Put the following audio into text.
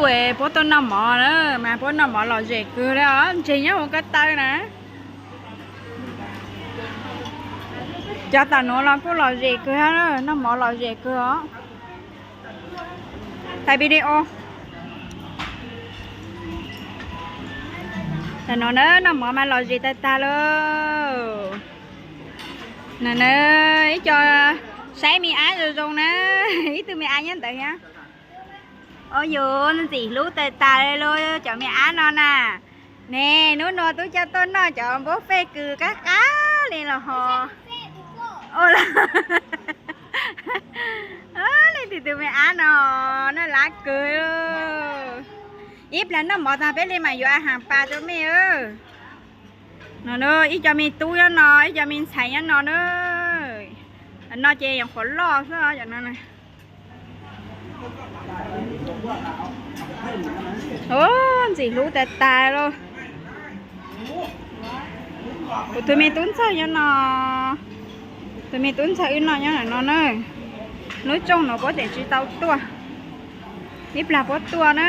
Puab tuaj noj mov na, mas puab noj mov lom zem kawg li os, ntseg nyob hauv ko taw na. Cov tom nuav los kuj lom zem kawg, noj mov lom zem kawg os. Thaij video. Tam no na noj mov mas lom zem tag tag lauj. No na, ib co saib me ab zoo zoo na, ib tug me ab nyob ntawd thiab. Au yus ntxim hlub tag tag li lauj cov me ab no na. Ne, hnub no tub coj tuaj noj cov buffet kws qab qab li los ho. Leej twg tus me ab no, noj lab kawg. Ib plag noj mov tag peb li mas yuav a has pas rau mej. No ib co me tub nyob no, ib co me ntxhais nyob no na. No ces nyuam qhuav loj xwb cov no. Ntxim hlub tag tag lauj. Kuv tus me tub ntxawg nyob no, tus me tub ntxawg wb noj nyob no na. Hnub tsooj no puab tseem tsis tau tuaj, ib plag puab tuaj na.